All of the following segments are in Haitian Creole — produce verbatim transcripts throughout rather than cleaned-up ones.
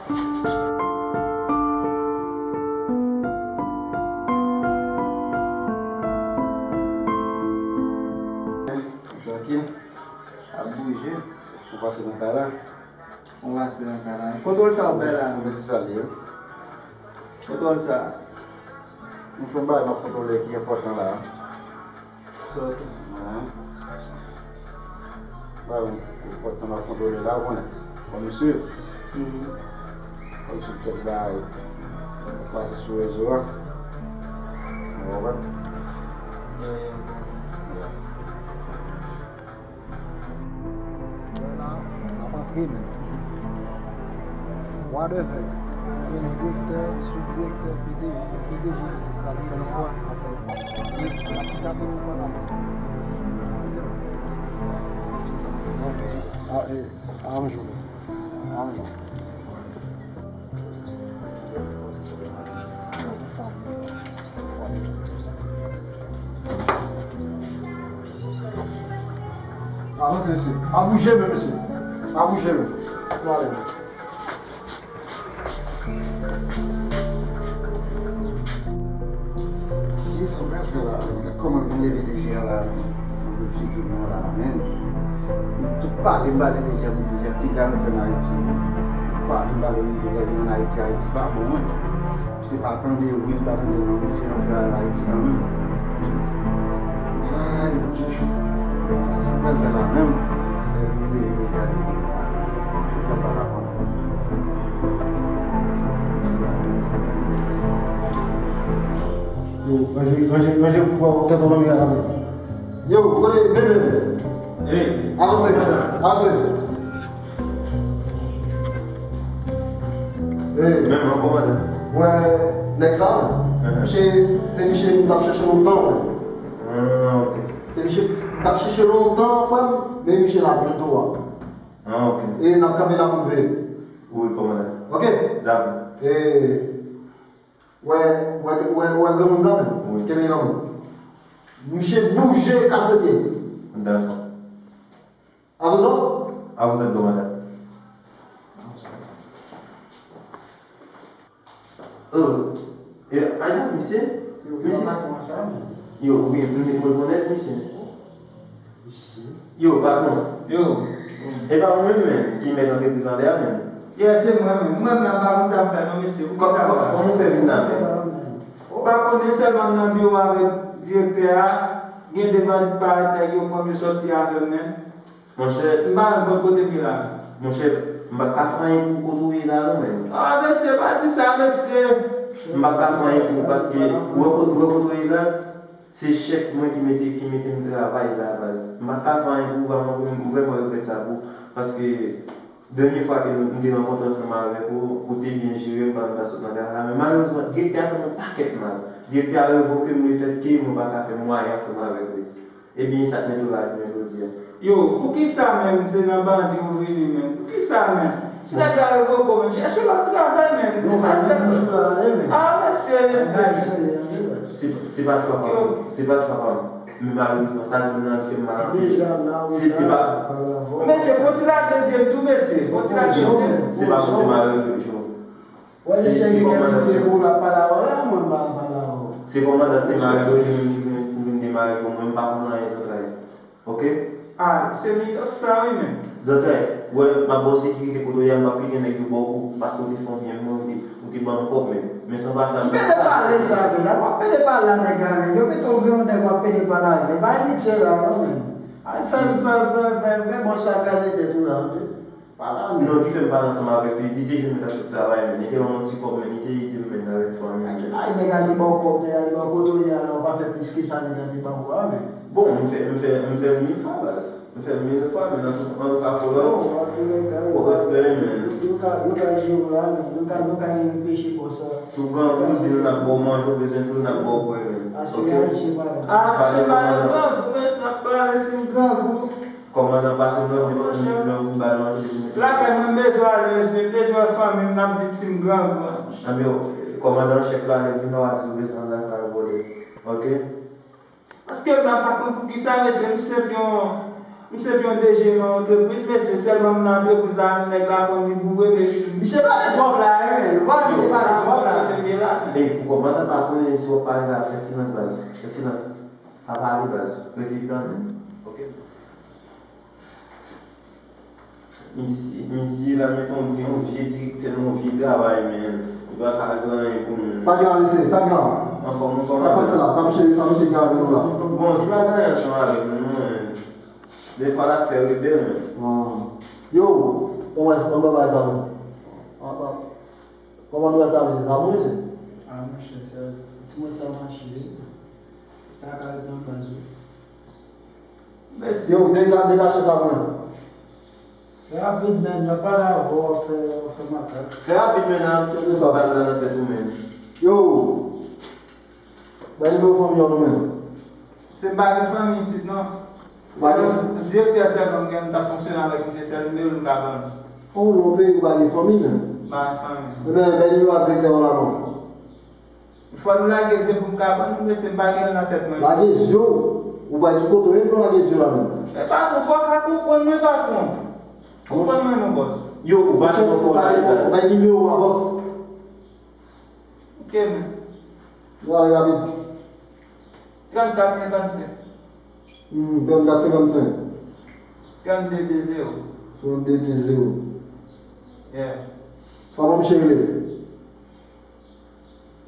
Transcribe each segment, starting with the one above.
Trankil. Ap bouje. Ou pase nan kay la. Ou pase nan kay la. Kontwòl sa w bay la. Mwen se sa l ye. Kontwòl sa. M fè yon bagay m ap kontwole ki enpòtan la. Enpòtan. Bagay enpòtan m ap kontwole la, ou konnen. Kòm misye. Kòm si kèk bagay pase sou rezo a. Ou konprann? Yeah, yeah, yeah. Yeah. Wè la, n ap antre, men. Whatever. Se direktè, sou direktè, P D G, P D G, sa l fè nan fwa, anfen. N ap kidnape nou pandan. Bon, a, e, a, anjou. A, anjou. Avanse, mesye. Pa bouje, men, mesye. Pa bouje, men. Nou ale, men. Mesye, sa m pral fè la, men. Kòman m vin leve defi a la, men. Mwen vin figi mwen la, men. M tout pale, m pale deja, m di deja, piga nou fè n Ayiti, men. Pale, m pale, m di deja, vin ann Ayiti, Ayiti pa bon, men. Misye pa tande, wi, li pa tande, non, misye rantre Ayiti kanmenm. Ay, Bondye. Sa pral fè la menm? Li deja depi la. Li pa la konn. Yo, ranje, ranje, ranje pou tèt ou nan miray la. Yo, kote, bebe? Hey. Avanse, avanse. Hey. Men, men, kòmandan. Wè, nèg sa, men. Misye, se misye m t ap chèche lontan, men. Ah, ok. Se misye m t ap chèche lontan, frè m, men misye la byen dwat. Ah, ok. E n ap kanpe la pou n veye. Wi, kòmandan. Ok? Dakò. E, wè, wè, wè, wè granmoun sa, men. Wi. Kenbe nan men. Misye bouje kase pye. Dakò. Avanse. Avanse, kòmandan. Oh, e, a non, misye. Yo, misye. Patwon sa, men. Yo, wi, m rekonèt misye. Misye. Yo, patwon. Yo. E pa mwen menm ki mèt antrepriz anlè a menm. Yes, se mwen menm. Mwen menm la, m pa konn sa m fè non, mesye. Kò-, kò-, kòman w fè vin la menm? M pa konnen, sèlman m nan biwo avèk direktè a, gen de bandi parèt, nèg yo pran m, yo sòti avè m menm. Monchè. M pa menm konn kote m ye la. Monchè, m pa ka fè anyen pou kote w ye la non, men. Ah, mesye, pa di sa, mesye. M pa ka fè anyen pou ou, paske ou wè kote, ou wè kote w ye la, se chèf mwen ki mete, ki mete m travay la, baz. M pa ka fè anyen pou ou, vrèman, ou vrèman regrèt sa pou ou, paske dènye fwa ke nou, m te rankontre ansanm avèk ou, ou te byen jere m pandan m ta sot nan kay la, men malerezman, direktè a fè m yon pakèt mal. Direktè a revoke m lefètke mwen pa ka fè mwayen ansanm avèk li. Ebyen, sa k mete w la jounen jodi a? Yo, poukisa menm se nan bandi ou vini menm? Poukisa menm? Si nèg la revoke w menm, chèche lòt travay menm. Non, pa di bouch ou la ale menm. Ah, mesye, mesye. Se, se pa chwa pa m. Se pa chwa pa m. Men malerezman, sa l jwenn nan, li fè m mal anpil. Deja la, wi, se te pa. Mesye, fò ti lage zye m tou, mesye. Fò ti lage zye m. Se pa kote malere yo. Wè, se, se kòmandan ki te pou la pale avè w la, mwen m pa pale avè w. Se kòmandan te mare yo, li menm ki vin pou vin demare yo, mwen m pa konn anyen zantray. Ok? Ah, se Milos sa wi menm. Zantray, wè, m ap ba w sekirite kote w ye a, m p ap kite nèg yo ba w kou paske w te fè yon byen pou mwen, ou te, ou te ban m kòb menm. Men san pa sa, m pa ka. Pede pale sa, men la, w ap pede pale a nèg la, men yo mete w vin yon nèg w ap pede pale avè l, pa enpitye la, non, men. Al fè, fè, fè, fè, fè bòs la kraze tèt ou la, ok? Pa la, men. Non, ki fè m pale ansanm avèk li, li te jwenn mwen t ap fè travay, men li te ban m yon ti kòb, men li te ede m, men avèk fanmi. Ay, nèg la te ba w kòb, nèg la te ba w kote w ye a la, ou pa fè plis ke sa nèg la te ba w a, men. Bon, m fè, m fè, m fè l mil fwa, baz. M fè l mil fwa, men antouka, antouka, kolòn. Bon, antouka, bon respè, men. Yo ka, yo ka jere w la, men. Yo ka, yo ka anpeche bòs la. Si w grangou, di nou n ap ba w manje, w bezwen dlo, n ap ba w bwè, men. Ok? Ah, se pa grangou, men, si n ap pale, si m grangou. Kòmandan pase nòt, depi w vin grangou, ba nou anje vin. Lakay mwen m bezwen ale, mesye, m bezwen wè fanmi m, n ap di si m grangou an. Anben, kòmandan an chèf la, lè vin la, w a di w bezwen al lakay ou, bòdè. Ok? Paske m la pa konn poukisa, mesye, m senp yon, m senp yon D G nan yon antrepriz, mesye, sèlman m nan antrepriz la, nèg la konn li boure, men. Misye pale twòp la. Kòmandan pa konnen si w ap pale la, fè silans baz. Fè silans. Pa pale baz. Mete l nan men. Ok. Misye, misye la met yon, yon vye direktè nan yon vye travay, men. Li pa ka regle anyen pou nou. Sa gen la, mesye? Sa gen la? Anfòm, nou kòmandan. Sa pase la? Sa misye, sa misye gen avè nou la? Bon, li pa gen anyen ansanm avèk nou, non, men. Defwa l ap fè rebèl, men. Ah. Yo, kòman, kòman bagay sa, men? Ah, sa. Kòman nou wè sa, mesye? Sa bon, mesye? Ah, monchè, sa, ti mwen sa mache, wi. Sa ka ret nan baz, wi. Mesye. Yo, dega-, degaje sa pou mwen. Rapid, men, n ap pale avè w, w ap fè, w ap fè makak. Fè rapid, men, nan ap fè sa bal la nan tèt ou, men. Yo! Bay nimewo fanmi an non, men. Se m pa gen fanmi isit, non. Ou pa gen? Direktè sèlman m gen, m t ap fonksyone avèk misye, sèl nimewo l m ka ban nou. Oh, lè w peyi ou pa gen fanmi, men. M pa gen fanmi. Ebyen, bay nimewo a direktè an la non. Fò nou lage zye pou m ka ban nou, mesye, m pa gen l nan tèt mwen. Lage zye w? Ou bay ki kote w ye pou lage zye w la menm? E patwon, fò w ka konprann mwen, patwon. Konprann mwen non, bòs. Yo, ou pa gen fò w lage baz. Bay nimewo a, bòs. Ok, men. Nou ale rapid. Trannkat senkannsenk. Hmm, trannkat senkannsenk. Trannde de zewo. Trannde de zewo. Yeah. Kòman misye rele?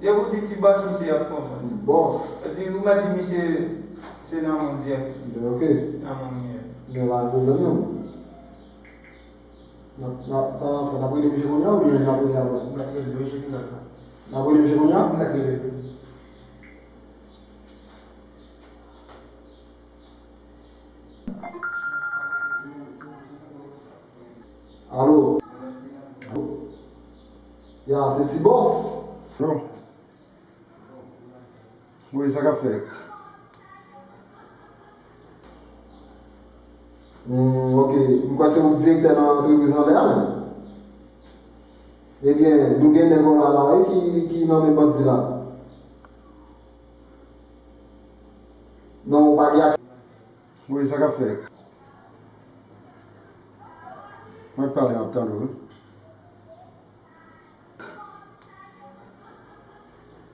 Depi w di Ti Bòs, misye ap konprann. Ti Bòs. Epi ou mèt di misye se nan men w dirèk. Ben, ok. Nan men w, yeah. Ben, pa gen pwoblèm, non. N ap, n ap, sa n ap fè, n ap rele misye kounye a oubyen n ap rele apre? N ap rele misye kounye a. N ap rele misye kounye a? N ap rele. Alo? Ya, se Ti Bòs? Alo? Wi, sa k ap fèt? Hmm, ok. M kwè se ou k direktè nan antrepriz anlè a, menm. Ebyen, nou gen nèg anlè la, wi, ki, ki nan men bandi la. Non, ou pa gen ak- Wi, sa k ap fèt? Mwen pale, m ap tande w, wi.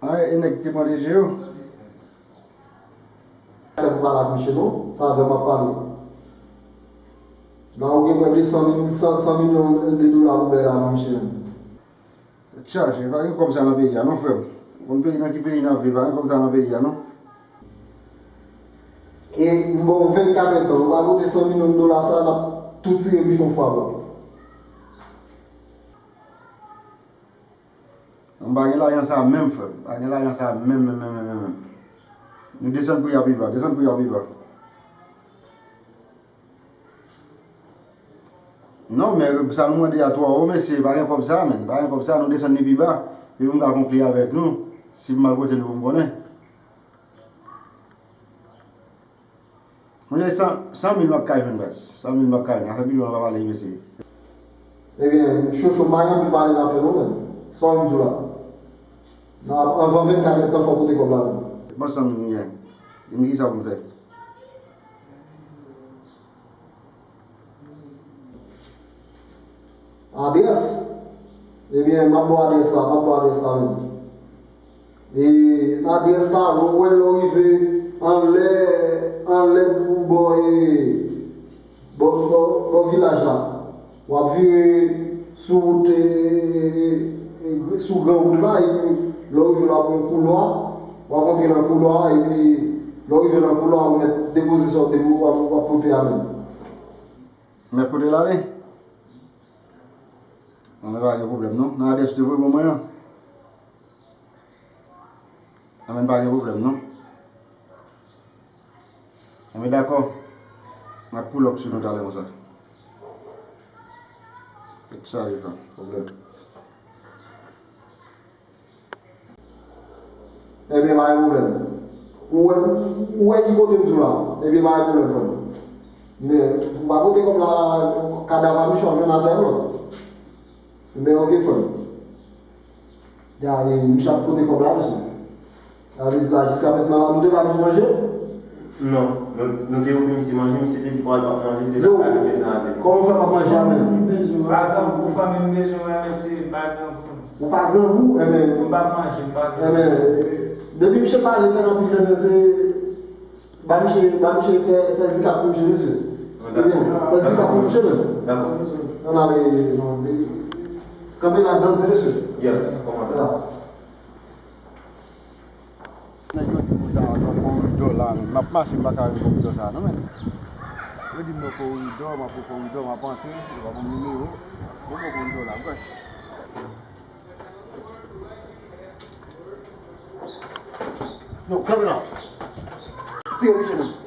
A, e nèg ki te mande je yo? Sa pou pale ak misye non, sa avè w m ap pale. La ou gen prè de san mil, san, san milyon de dola pou bay la non, misye menm. Tèt chaje, pa gen kòb sa nan peyi a non, frè m. Ou konn peyi nan ki peyi n ap viv, pa gen kòb sa nan peyi a non. E m ba w vennkat èdtan, ou pa pote san milyon dola sa, n ap tou tire bouchon fwa blan. M pa gen lajan sa menm, frè m. M pa gen lajan sa menm, menm, menm, menm, menm, menm. Nou desann pri a pi ba, desann pri a pi ba. Non, men sa nou mande a twò wo, mesye, pa gen kòb sa, menm. Pa gen kòb sa, nou desann li pi ba. Epi m ka konkli avèk nou, si m al kote nou pou m konnen. Mwen, san, san mil m ap ka jwenn, baz. San mil m ap ka jwenn. Afè pi lwen, an pa pale, mesye. Ebyen, Chocho, m pa gen anpil pale n ap fè non, menm. Sa w di la? Nan, anvan vennkat èdtan, fò w pote kòb la menm. Ban san mil m gen. Di m kisa pou m fè. Adrès? Ebyen, m ap ba w adrès la, m ap ba w adrès la menm. E adrès la, lè w wè, lè w rive anlè, anlè bò, bò, e, bò, bò, bò vilaj la, w ap vire sou wout, e, e, e, sou gran wout la, epi lè w rive la, w ap pran koulwa, w ap antre nan koulwa, epi lè w rive nan koulwa, ou mèt depoze sa w depo-, w ap, w ap pote a menm. Mèt pote l ale? Anben, pa gen pwoblèm non. Nan adrès ou te voye ban mwen an? Anben, pa gen pwoblèm non. Anben, dakò. M ap pull up sou nou talè konsa. Tèt chaje, pa pwoblèm. Ebyen, pa gen pwoblèm. Ou wè, ou wè ki kote m di w la? Ebyen, pa gen pwoblèm, frè m. Men, ou pa pote kòb la, kadav a misye w ap jwenn atè a lòt. Men, ok, frè m. Ya, e, misye ap pote kòb la, mesye. Sa vle di la, jiska mentnan la, nou te pa vin manje? Non, nou, nou te ofri misye manje, misye te di pa l p ap manje, se sa k rive sa a te. Kòman w fè p ap manje a menm? Pa grangou, fanmi m bezwen wè mesye, pa grangou. Ou pa grangou? Enben, m p ap manje, m pa grangou. Enben, depi misye pale tan anpil, enben, se ba misye, ba misye fè, fè zikap pou misye, mesye. Ebyen, fè zikap pou misye, menm. Dakò. Ann ale, non, kanpe la, danse, mesye. Yes, kòmandan. Nèg yo di m sa nan koridò la, men m ap mache, m pa ka rive koridò sa a, non, men. Yo di m nan koridò, m ap nan koridò, m ap antre, yo pa ban m nimewo. Mwen pran koridò la, m kwè. Yo, kanpe la. Tire misye menm.